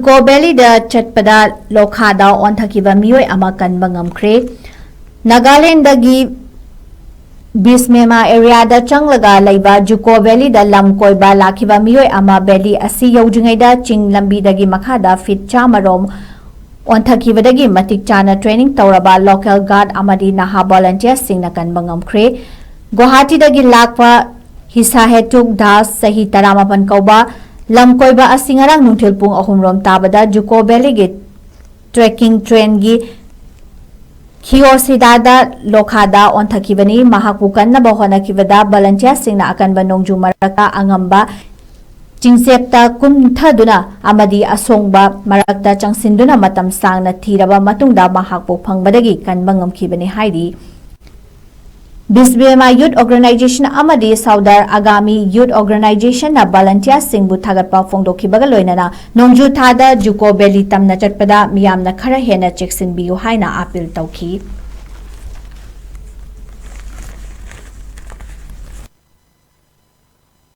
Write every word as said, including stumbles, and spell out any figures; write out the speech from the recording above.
ꯖꯨꯀꯣ valid ꯆꯠꯄꯗ ꯂꯣꯈꯥꯗ ꯑꯣꯟꯊꯈꯤꯕ ꯃꯤꯑꯣꯏ ꯑꯃ ꯀꯟꯕ ꯉꯝꯈ꯭ꯔꯦ꯫ ꯅꯥꯒꯥꯂꯦꯟꯗꯒꯤ ꯕꯤꯁꯃꯦꯃꯥ ꯑꯦꯔꯤꯌꯥꯗ ꯆꯪꯂꯒ ꯂꯩꯕ ꯖꯨꯀꯣ ꯚꯦꯂꯤꯗ ꯂꯝ ꯀꯣꯏꯕ ꯂꯥꯛꯈꯤꯕ ꯃꯤꯑꯣꯏ ꯑꯃ ꯚꯦꯂꯤ ꯑꯁꯤ ꯌꯧꯗ꯭ꯔꯤꯉꯩꯗ ꯆꯤꯡ ꯂꯝꯕꯤꯗꯒꯤ ꯃꯈꯥꯗ ꯐꯤꯠ ꯆꯥꯝꯃꯔꯣꯝ ꯑꯣꯟꯊꯈꯤꯕꯗꯒꯤ ꯃꯇꯤꯛ ꯆꯥꯅ ꯇ꯭ꯔꯦꯅꯤꯡ ꯇꯧꯔꯕ ꯂꯣꯀꯦꯜ ꯒꯥꯔꯗ ꯑꯃꯗꯤ ꯅꯍꯥ ꯚꯣꯂꯟꯇꯤꯌꯔꯁꯤꯡꯅ ꯀꯟꯕ ꯉꯝꯈ꯭ꯔꯦ꯫ ꯒꯨꯋꯥꯍꯥꯇꯤꯗꯒꯤ ꯂꯥꯛꯄ ꯍꯤꯁꯥꯍꯦꯇꯨꯛ ꯗꯥꯁ, ꯆꯍꯤ ꯇꯔꯥꯃꯥꯄꯟ ꯀꯧꯕ ꯂꯝ ꯀꯣꯏꯕ ꯑꯁꯤ ꯉꯔꯥꯡ ꯅꯨꯡꯊꯤꯜ ꯄꯨꯡ ꯑꯍꯨꯝ ꯔꯣꯝ ꯇꯥꯕꯗ ꯖꯨꯀꯣ ꯚꯦꯂꯤꯒꯤ ꯇ꯭ꯔꯦꯀꯤꯡ ꯇ꯭ꯔꯦꯟꯒꯤ ꯈꯤꯌꯣꯁꯤꯗꯥꯗ ꯂꯣꯈꯥꯗ ꯑꯣꯟꯊꯈꯤꯕꯅꯤ꯫ ꯃꯍꯥꯛꯄꯨ ꯀꯟꯅꯕ ꯍꯣꯠꯅꯈꯤꯕꯗ ꯚꯣꯂꯟꯇꯤꯌꯔꯁꯤꯡꯅ ꯑꯀꯟꯕ ꯅꯣꯡꯖꯨ ꯃꯔꯛꯇ ꯑꯉꯝꯕ ꯆꯤꯡꯆꯦꯞꯇ ꯀꯨꯝꯊꯗꯨꯅ ꯑꯃꯗꯤ ꯑꯁꯣꯡꯕ ꯃꯔꯛꯇ ꯆꯪꯁꯤꯟꯗꯨꯅ ꯃꯇꯝ ꯁꯥꯡꯅ ꯊꯤꯔꯕ ꯃꯇꯨꯡꯗ ꯃꯍꯥꯛꯄꯨ ꯐꯪꯕꯗꯒꯤ ꯀꯟꯕ ꯉꯝꯈꯤꯕꯅꯤ ꯍꯥꯏꯔꯤ꯫ ꯕꯤꯁꯕꯦꯃꯥ ꯌꯨꯠ ꯑꯣꯔꯒꯅꯥꯏꯖꯦꯁꯟ ꯑꯃꯗꯤ ꯁꯥꯎꯗꯔ ꯑꯒꯥꯃꯤ ꯌꯨꯠ ꯑꯣꯔꯒꯅꯥꯏꯖꯦꯁꯟꯅ ꯚꯣꯂꯟꯇꯤꯌꯔꯁꯤꯡꯕꯨ ꯊꯥꯒꯠꯄ ꯐꯣꯡꯗꯣꯛꯈꯤꯕꯒ ꯂꯣꯏꯅꯅ ꯅꯣꯡꯖꯨ ꯊꯥꯗ ꯖꯨꯀꯣ ꯚꯦꯂꯤ ꯇꯝꯅ ꯆꯠꯄꯗ ꯃꯤꯌꯥꯝꯅ ꯈꯔ ꯍꯦꯟꯅ ꯆꯦꯛꯁꯤꯟꯕꯤꯌꯨ ꯍꯥꯏꯅ ꯑꯥꯄꯤꯜ ꯇꯧꯈꯤ꯫